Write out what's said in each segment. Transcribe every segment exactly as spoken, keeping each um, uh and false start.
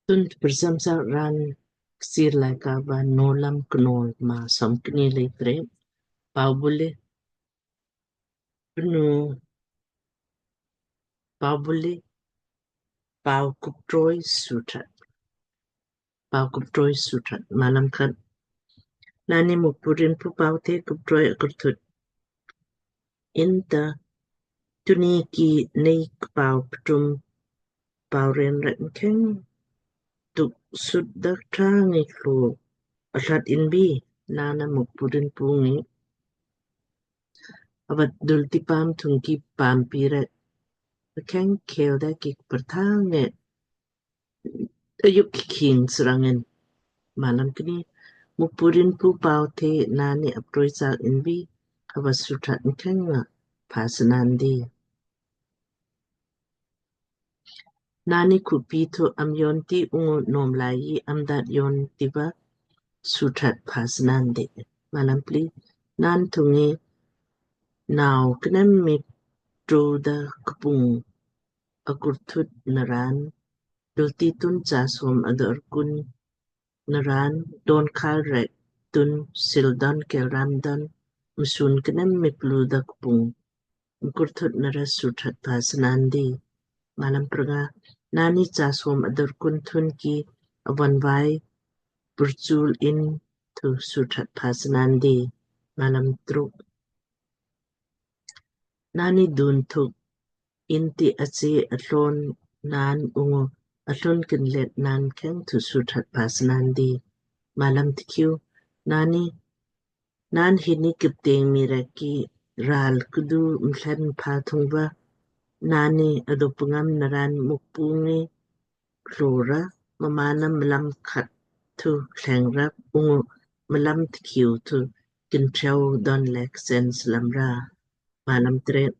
Tun tprcham sa raan Kchiir Laaika va Nowlam Knowl maa somkni lei tret. Pau bule pnu pau bule pau kuptroi suthat. Pau kuptroi suthat. Malam khat. Nani Mukpu rinpu pau the kuptroi akurthut inta, tunni ki nei kpau ptum pau ren rek mkheng tuk sut dak tra ngi klo atlat inbi, nana Mukpu rinpu ngi avat dulti paam thungki paampi rek mkheng khel da ki kperthang nge ayuk ki khing srangin. Malam kni. Mukpu rinpu pau the nani aptroi sak inbi, hava suthat mkheng nga phasanandi. Nani kupi thu am yonti ungu nom lai am dat yonti va suthat phasanandi. Malam pli. Nan thungi nau knem mi tru da kupung akurthut naran, dulti tun chasom ador kun naran, don khal rek tun sil don kelram don msun knem mi plu da kupung mkurthut nara suthat phasanandi. Malam pranga. Nani chasom ador kun thun ki avan vai purchul in thu suthat phasanandi. Malam truk. Nani dun thuk inti achi atlon nan ungu atlon kinlet nan kheng thu suthat phasanandi. Malam tikhiu. Nani nan hini kipteng mi rek ki ral kudu mthlen pha thungva, nani adopungam naran Mukpu ngi klora, mamana malam khat thu thleng rap ungu malam tikhiu thu kintreu don lek sen slam ra. Malam tret.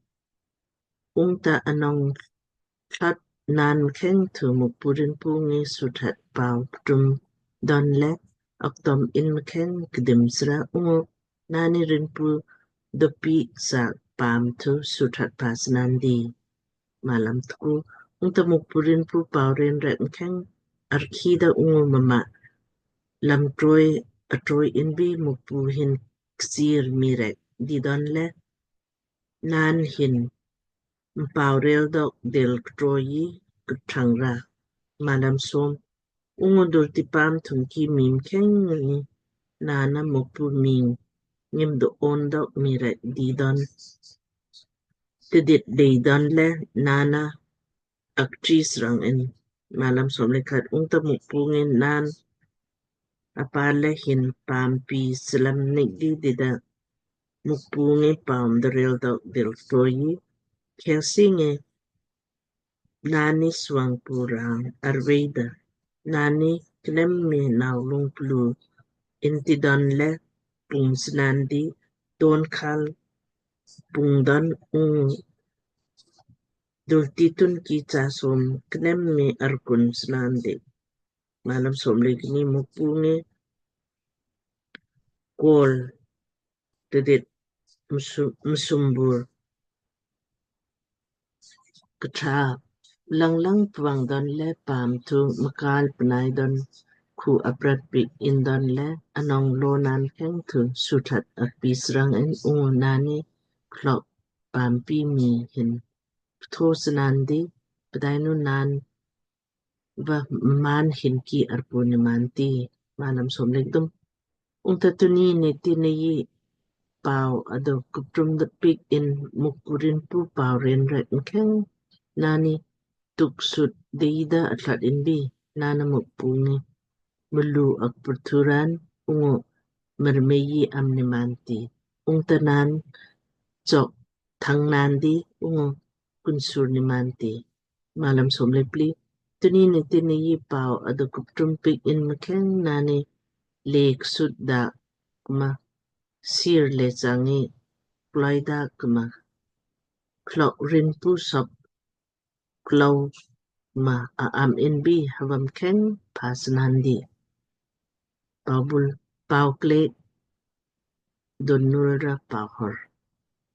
Ungta anong tlat nan mkheng thu Mukpu rinpu ngi suthat pau ptum don le aktom in mkheng kdim sra ungu nani rinpu dopi sa paam thu suthat phasanandi. Malam tku. Ungta Mukpu rinpu pau ren rek mkheng arkhi da ungu mama lam troi atroi inbi Mukpu hin kchiir mi rek di don le nan hin mpau rel dok del ktroi kthang ra. Malam som. Ungu dulti paam thungki mii mkheng ni nana Mukpu ming ngim do on dok mi rek di don tidit dei don le nana aktris rang in. Malam som le khat. Ungta Mukpu ngi nan apa le hin paampi slam nik di dida Mukpu ngi paam dorel dok dil ktroi khelsi ngi nani suang purang arveida nani knem mi nau lung plu inti don le pung snandi don khal pung don ungu dulti tun ki chasom knem mi arkun snandi. Malam som le kni. Mukpu ngi kol tidit msu- msumbur kṭha langlang pvang don le paam thu mkal pnai don khu aprat pik in don le anong lo nan kheng thu suthat akpi srang in ungu nani klok paampi mii hin ptho snandi, pdainu nan va man hin ki arpu nimanti. Malam som le kthum. Ungta tunni niti nei pau ado kuptum da pik in Mukpu rinpu pau ren rek mkheng nani tuk sut deida atlat inbi nana Mukpu ngi mulu akpurthuran ungu mermei am nimanti. Ungta nan chok thang nandi ungu kunsur nimanti. Malam som le pli. Tunni niti nei pau ado kuptum pik in mkheng nani lek sut da kma sir le changi ploi da kma klok rinpu sop klou ma a am inbi hava mkheng phasanandi. Pau bul pau kle don nul ra pau hor.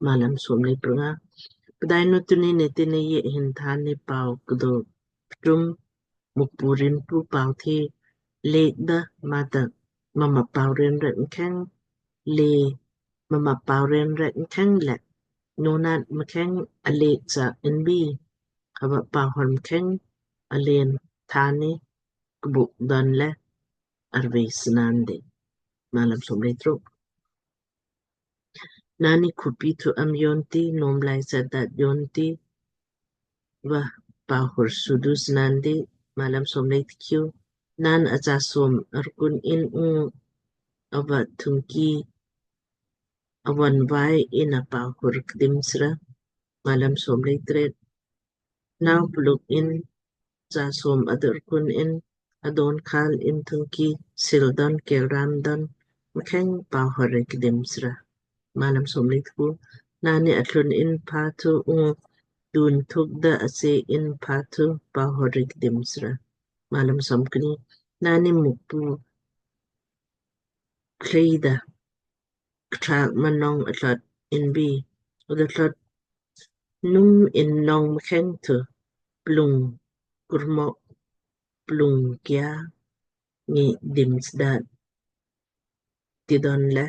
Malam som le pranga. Pdainu tunni niti nei hin thani pau kdo ptum Mukpu rinpu pau the lek da mata mma paurin rek mkheng le mma paurin rek mkheng le nonat mkheng alek cha inbi hava pauhor mkheng alen thani kbuk don le arvei snandi. Malam somlei truk. Nani khupi thu am yonti, nomlai sadat yonti, va pauhor sudu snandi. Malam somlei tkiu. Nan acha som arkun in ungu ava thungki avan vai in a pauhor kdim sra. Malam somlei tret. Nau pluk in cha som adur kun in adon khal in thungki sil don kelram don mkheng pauhor kdim sra. Malam somlei tku. Nani atlun in pha thu ungu dun thuk da ase in pha thu pauhor kdim sra. Malam somkni. Nani Mukpu kleida ktrak manong atlot inbi uda tlot num in nong mkheng thu plung kurmok plung kia ngi dim sdat tidon le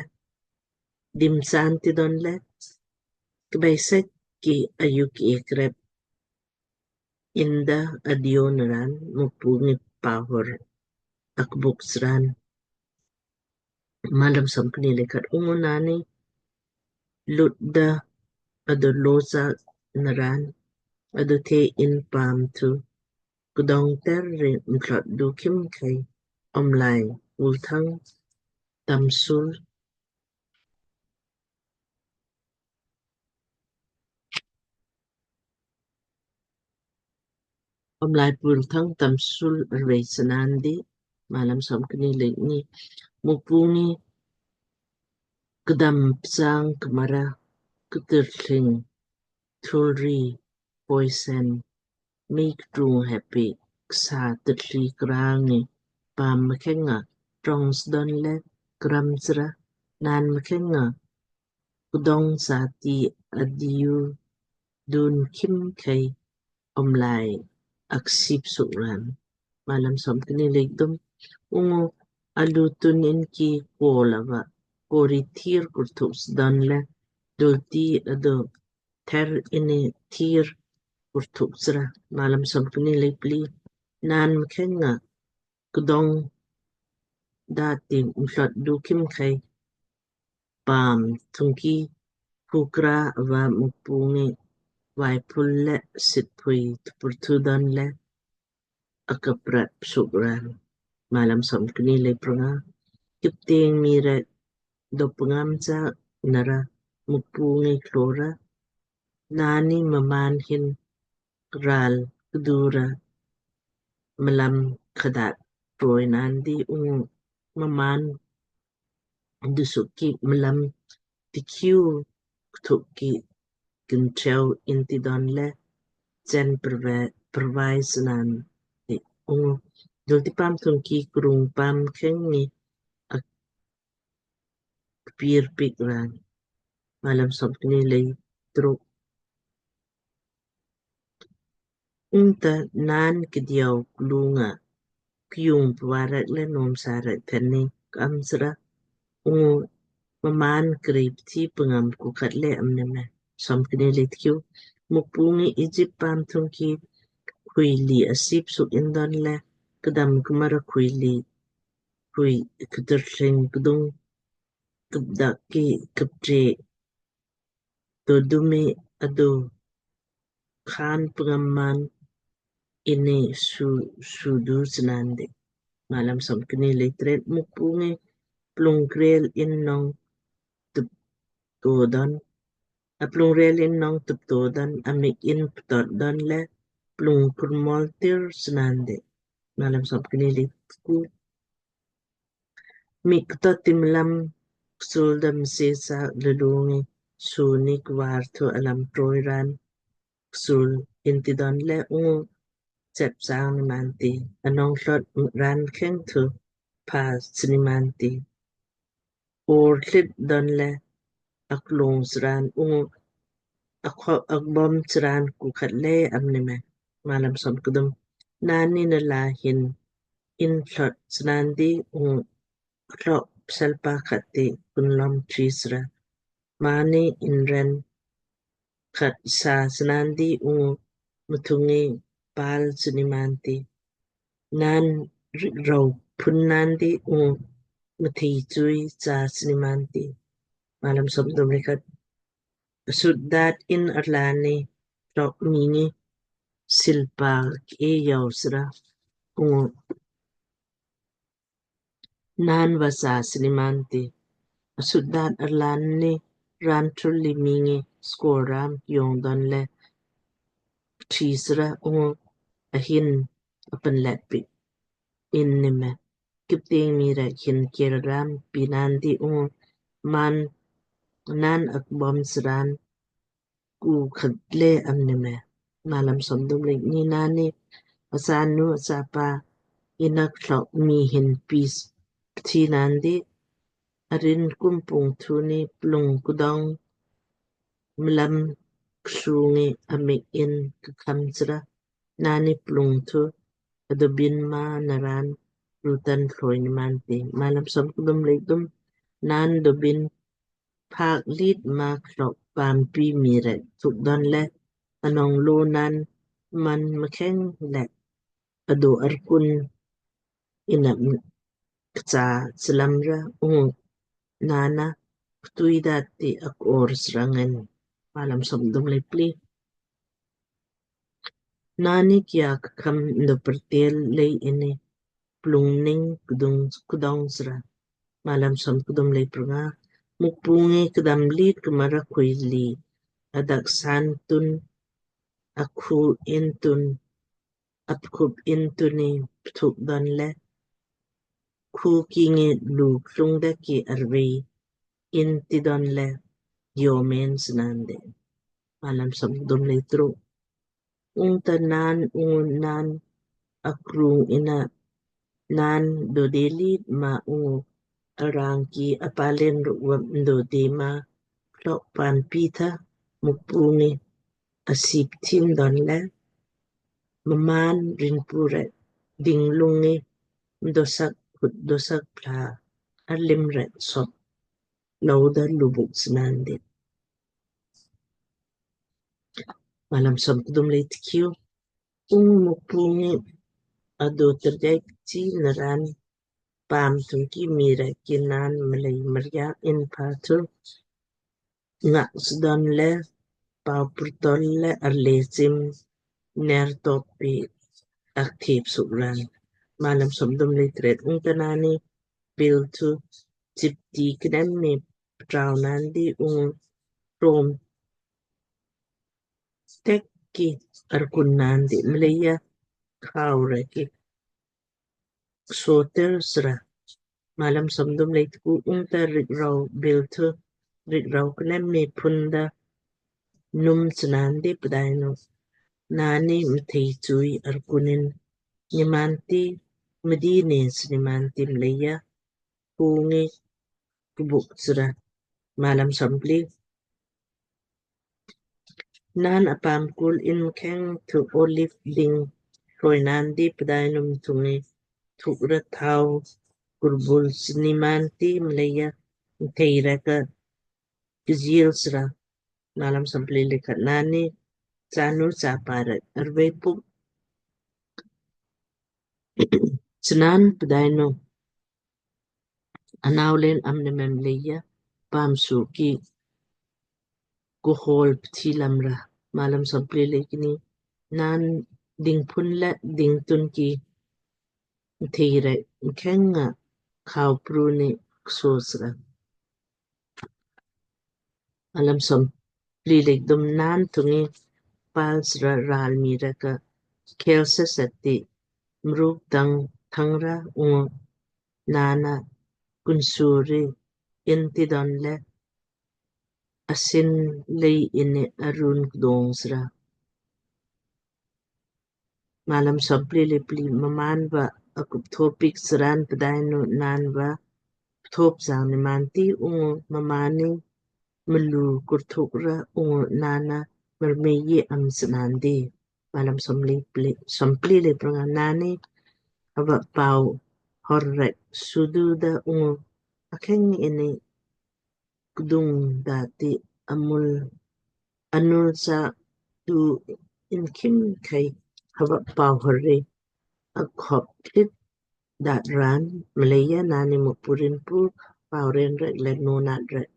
dim san tidon le kbai sek ki ayuk ekrep inda adio naran Mukpu ngi pauhor akbuk sran. Malam somkni le khat. Ungu nani lut da ado losa naran ado the in pam thu kudong ter ri mtlot du kim kai omlai ulthang tamsul omlai pul thang tamsul rvei snandi. Malam somkni le ni. Mukpu ngi kdam psang kmara ktirthling thulri poisen mik trung hepi ksa tirthli krangi pam mkhenga trong sdon le kram sra nan mkhenga kudong sati adiu dun kim kai omlai aksip sukran. Malam somkni le kdum. Ungu alu tun in ki kolava kori thir kurthuk sdon le dulti ado ther ini thir kurthuk sra. Malam somkni le pli. Nan mkhenga kudong dati mtlot du kim kai pam thungki pukra ava Mukpu ngi vaipul le sitpui tupurthu don le akaprat psukran. Malam somkni le pranga. Kipteng mii rek dopngam cha nara Mukpu ngi klora nani mmaan hin ral kdura mlam khadat troi nandi ungu mmaan dusuk ki mlam tikhiu kthuk ki kintreu inti don le chen perve- pervai snandi ungu dulti pam thungki krung pam kheng ni ak- kpir pik ran. Malam somkni le truk. Ungta nan kdiau klunga kyung pwarek le nom sarek thani kam sra ungu mmaan krip thi pengam kukat le amne me. Somkni le tkiu. Mukpu ngi Egypt pam thungki khuili asip suk indon le kdam kmara khuili khui kterthling kdung kpdak ki kptre to dumi adu khan pngamman ini su sudu snandi. Malam somkni le tret. Mukpu ngi plung krel in nong tup to don aplung rel in nong tup to don amik in ptot don le plung kurmol tir snandi. Malam somkni le tku. Mik ktot timlam ksul da msesa lelungi suni kwar thu alam troi ran ksul inti don le ungu chep sang ni manti anong tlot ran kheng thu pa sni manti or tlit don le aklung sran ungu akho- akbom sran kukhat le amni me. Malam somkdum. Naanni nala hin in thlot snandi ungu thlok pselpa khat ti kunlom tris ra. Mmaanni inren khat sa snandi ungu mthungi pal snimanti. Naan rikrou phun nandi ungu mthei chui cha snimanti. Malam somdum le khat. Sutdat in arlaanni thlok miing ngi silpa ke yau sra ungu naan va sa snimanti. Sutdat arlaanni raan thul li miing ngi skoram yong donle pthi sra ungu ahin apan let pi in nime. Kipting mii rek hin keelram pinandi ungu mmaan naan akbom sran ku khat le am nime. Malam somdum le kni. Naanni asanu asapa inna thlok mii hin pis pthi nandi. Arin kumpung thuni plung kudong mlam ksungi amik in kakham sra. Naanni plung thu adobin ma naraan rutan thloi nimanti. Malam somkdum le kdum. Naan dobin phak lit ma thlok pampi mii rek thuk donle anong lo naan man mkheng le ado arkun inna kcha slamra ungu naanna ktui dati akor srangen. Malam somdum le pli. Naanni kia kakham ndo pertel lei ini plung ning kudong sra. Malam somkdum le prnga. Mukpu ngi kdam lit kmara kuili adak san tun akhu in tun apkhup in tuni pthuk donle khu kingi lu klung daki arvei in ti donle yomen snande. Malam somkdum le truk. Ungta naan ungu naan akrung inna naan dodeli ma ungu arang ki apalen rukva mdodema thlok pampi tha Mukpu ngi asip thim donle mmaan rinpu rek dinglung ngi mdosak khut dosak pla arlim rek sop louda lubuk snandi. Malam somkdum le tkiu. Ungu Mukpu ngi ado terdai pti naraan paam thungki mii rek ki naan mlei mriak in pha thu ngak sdon le pau purtol le arle sim ner topi akthip sukran. Malam somdum le tret. Ungta naanni bil thu chipti knem mi ptrau nandi ungu rom tek ki arkun nandi mleija khau rek ki soter sra. Malam somdum le tku. Ungta rikrau bil thu rikrau knem mi punda num snandi pdainu naanni mthei chui arkunin nimanti mdi ne snimanti mleija hungi kubuk sra. Malam sompli. Naan apaam kul in mkheng thu olive ding thloi nandi pdainu mthungi thukra thau kurbul snimanti mleija mthei rek ka kjil sra. Malam sompli le khat. Naanni chanu chapa rek arvei puk snan pdainu anau len am ne mem leija paam su ki kuhol pthi lamra. Malam sompli le kni. Naan ding phun le ding tun ki mthei rek mkheng nga khau pru ni kso sra. Malam sompli le kdum. Naan thungi pal sra ral mii rek ka khel seseti mruk tang thangra ungu naanna kunsuri in ti donle asin lei ini arun kdong sra. Malam sompli le pli. Mmaan va akup thopik sran pdainu naan va thop sang nimanti ungu mmaanni mlu kurthuk ra ungu naanna mermei ye am snandi. Malam somli pli, sompli le pranga. Naanni hava pau hor rek sudu da ungu akheng ini kdung dati amul anul sa tu inkhim khei hava pau hor ri akhop klit dat raan, mleija naanni Mukpu rin pu pau rin rek le nonat rek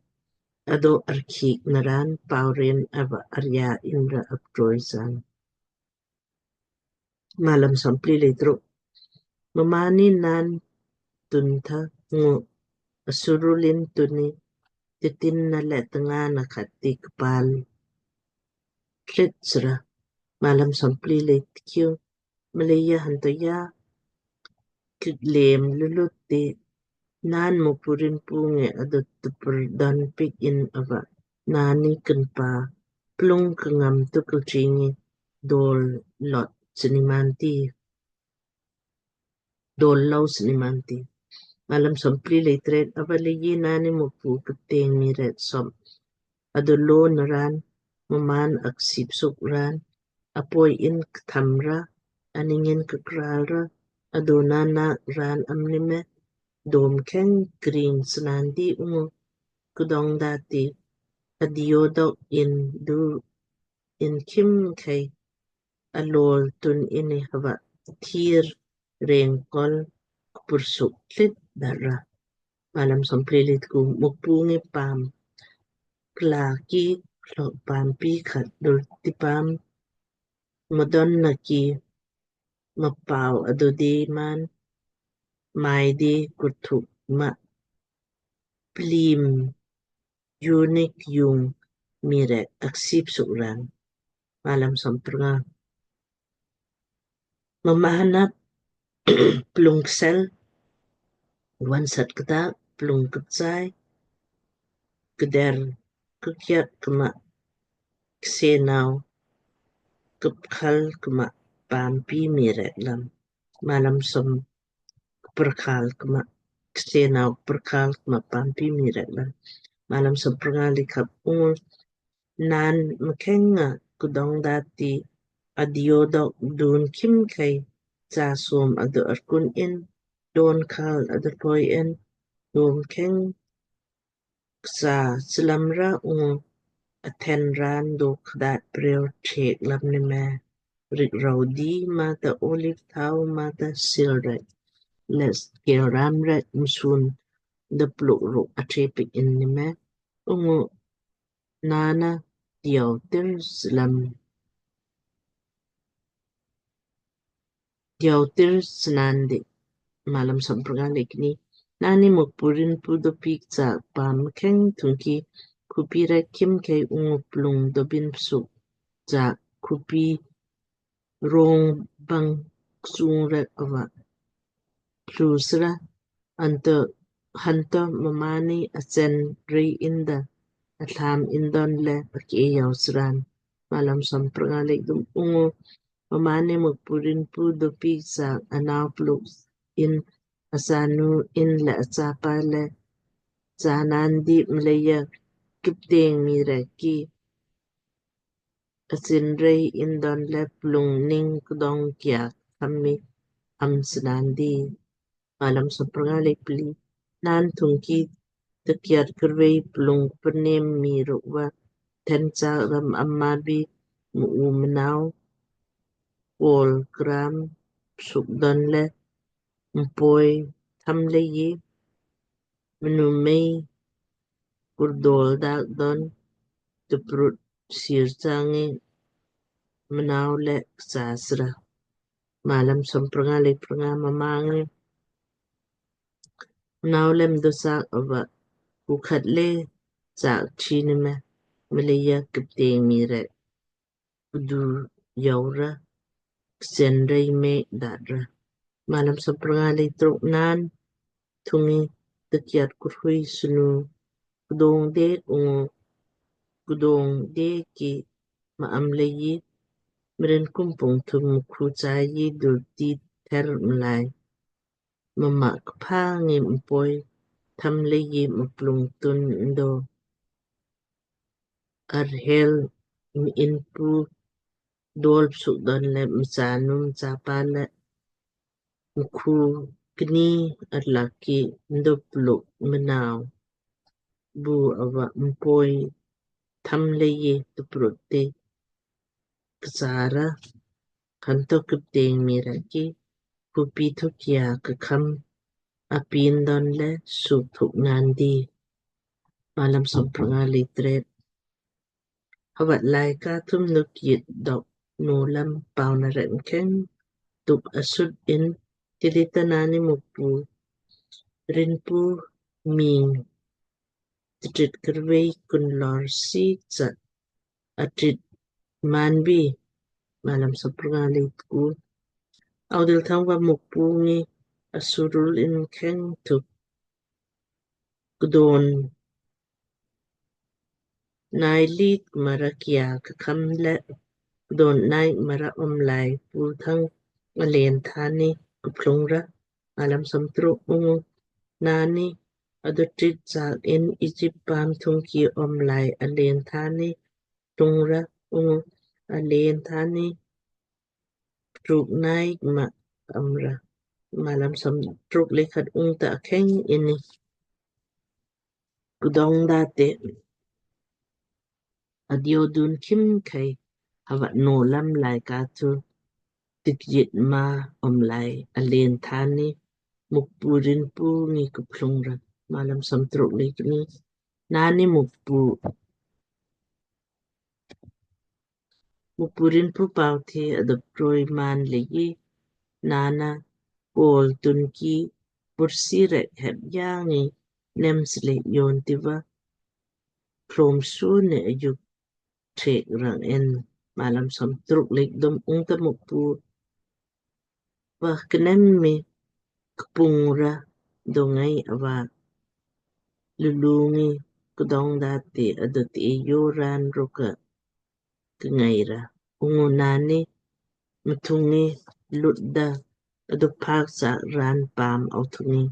ado arkhik naraan pau rin ava arya inra aptroi san. Malam sompli le truk. Mmaanni naan tuntha ngu asurulin tunni titin na le tnga na khat ti kpal tlit sra. Malam sompli le tkiu. Mleija hanto ja kiklem lulut ti naan Mukpu rin pu ngi ado tupur don pik in ava naanni kinpa plung kngam tukul chingi dol lot sinimanti dol lau sinimanti. Malam sompli le tret. Ava leiji naanni Mukpu kpteng mii rek som ado lo naraan mmaan aksip suk raan apoi in ktham ra aning in kakral ra ado nana raan amni me dom kheng kring snandi ungu kdong dati adio dok in du inkhim khei alol tun ini hava thir rengkol kpursuk tlit dara. Malam sompli le tku. Mukpu ngi paam kla ki klok paam pi khat dul ti paam mdon na ki mapau ado de man mai de kuthuk ma plim yunik yung mii rek aksip suk raan. Malam somprnga. Mmaan na plung ksel, vonsat kta, plung kpchai, kder, kkiat kma, ksenau, kpkhal kma, paampi mii rek lam. Malam som kprkhal kma, ksenau kprkhal kma, paampi mii rek lam. Malam somprnga le khat. Ungu naan mkheng nga kdong dati adio dok dun khim khei cha som ado arkun in don khal ado poi in dom kheng ksa slam ra ungu athen raan do kdat preo chek lam ni me rik rau di mata olive thau mata sil rek le skel ram rek msun da pluk ruk ache pik in ni me ungu naan na diau tir slam diau tir snandi. Malam somprnga le kni. Naanni Mukpu rin pu do pik cha paam kheng thungki khupi rek khim khei ungu plung dobin psuk cha khupi rong bang ksung rek ava plu sra anto hanto mmaanni achen rei inda athlam indon le ake yau sran. Malam somprnga le dum. Ungu mmaanni Mukpu rin pu do pik cha anau pluk in asanu in le achapa le cha naan di mleija kipteng mii rek ki asin rei indon le plung ning kdong kiak khammi am snandi. Malam somprnga le pli. Naan thungki takiat krvei plung pernem mii rukva then cha ram am ma bi mu u mnau pol kram suk don le mpoi tham leiji mnu mei kurdol dak don tuprut sir changi mnau le ksa sra. Malam somprnga le prnga. Mmaan ngi mnau le mdo sak ava kukhat le sak chi ni me mleija kipteng mii rek kdu yau ra ksen rei me dat ra. Malam somprnga le truk. Naan thungi takiat kurhui snu kdong de ungu kdong de ki ma am leiji mrin kumpung thum mkhu cha ji dul ti ther mlai mma kpha ngi mpoi tham leiji mplung tun ndo arhel mi inpu dol psuk don le mchanu mchapa le mkhu kni arlak ki ndup luk mnau bu ava mpoi tham leiji tuprut te kchara kanto kipteng mii rek ki kupi thu kia kakham apin don le suk thuk nandi. Malam sompranga lei tret. Hava laaika thum nuk yit dok nowlam pauna rek mkheng tuk asut in tidita nani Mukpu rinpu ming titrit kirvei kunlor si chat atrit manbi. Malam sompranga lei tku. Audil thangva Mukpu ngi asurul in mkheng tuk kdon nai lit mara kia kakham le kdon nai mara omlai pu thang alen thani kuplung ra. Malam somtruk. Ungu nani adotrit sak in Egypt paam thung ki omlai alen thani plung ra. Ungu alen thani truk nai ma amra. Malam somtruk lei khat. Ungta akheng inni kdong date adio dun khim khai hava nowlam laaika thu tikyit ma omlai alen thani Mukpu rinpu ngi kuplung ra. Malam somtruk lei kni. Nani Mukpu Mukpu rinpu pau the adop troi man leiji nana kol tun ki pursi rek hep yang ngi nem sle yon tiva klom su ne ajuk trek rang en. Malam somtruk lei kdum. Ungta Mukpu va knem mi kpung ra dongai ava lulu ngi kdong date adot e yo ran ruka kngai ra. Ungu nani mthung ngi lut da adop phak sak ran paam au thung ngi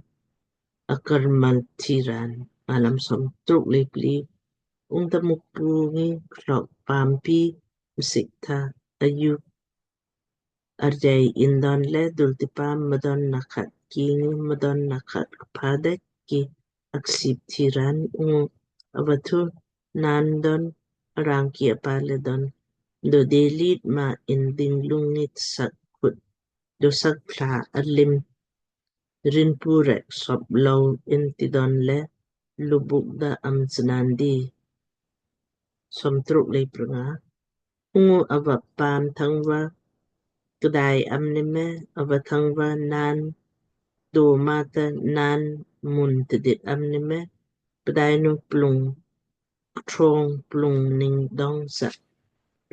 akarmal thi ran. Malam somtruk lei pli. Ungta Mukpu ngi klok paam pi msik tha ayu arjai indon le dultipaam madon nakhat ki ngi madon nakhat kpadek ki aksip thi ran. Ungu ava thu naan don arang ki apa le don do delit ma in ding lung ngi sak khut do sak pla alim rinpu rek sop lou in tidon le lubuk da am chnandi. Somtruk lei prnga. Ungu ava paam thangva kdai am nime, ava thangva naan do mata naan mun tidit am nime, pdainu plung trong plung ning dong sa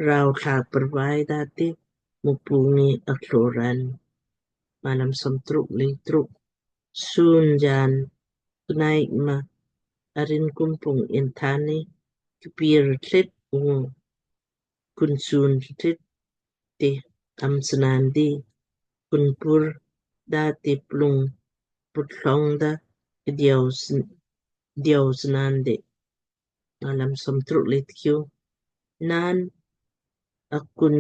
rau thlak pervai dati Mukpu ngi akloran. Malam somtruk lei truk. Sun jan knaik ma arin kumpung inthani kpir tlit ungu kunsun tlit te am snandi kunpur da te plung purtlong da diau sn-, diau snandi. Malam somtruk lei tkiu. Naan akun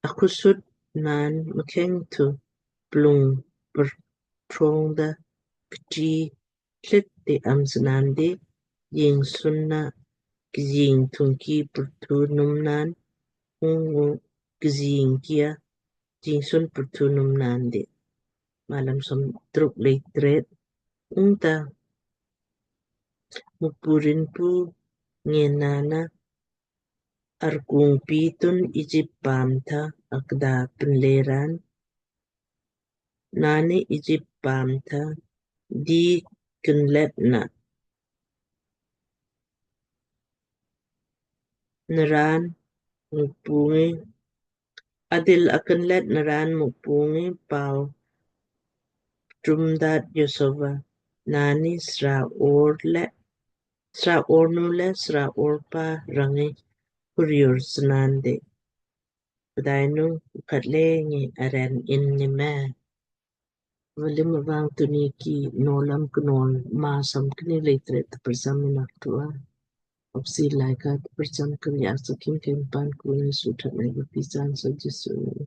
akusut naan mkheng thu plung purtlong da kti tlit te am snandi. Jing sunna kjing thungki purthu num naan ungu kjing kia jing sun purthu num nandi. Malam somtruk lei tret. Ungta Mukpu rinpu ngi nana arkung pi tun Egypt paam tha akda pinleran. Nani Egypt paam tha di kinlet na naran Mukpu ngi adil akinlet naran Mukpu ngi pau trumdat yosova nani sra or le sra or nu le sra or pa rangi kurior snandi. Pdainu ukat le ngi aren in nime. Valim avang tuni ki nolam knol ma som kni lei tret persam inak tua. Kchiir Laaika prcham karyaa sa khim khempaan ku ngi suwkṭha nai va pii chaan sa Jisu ngi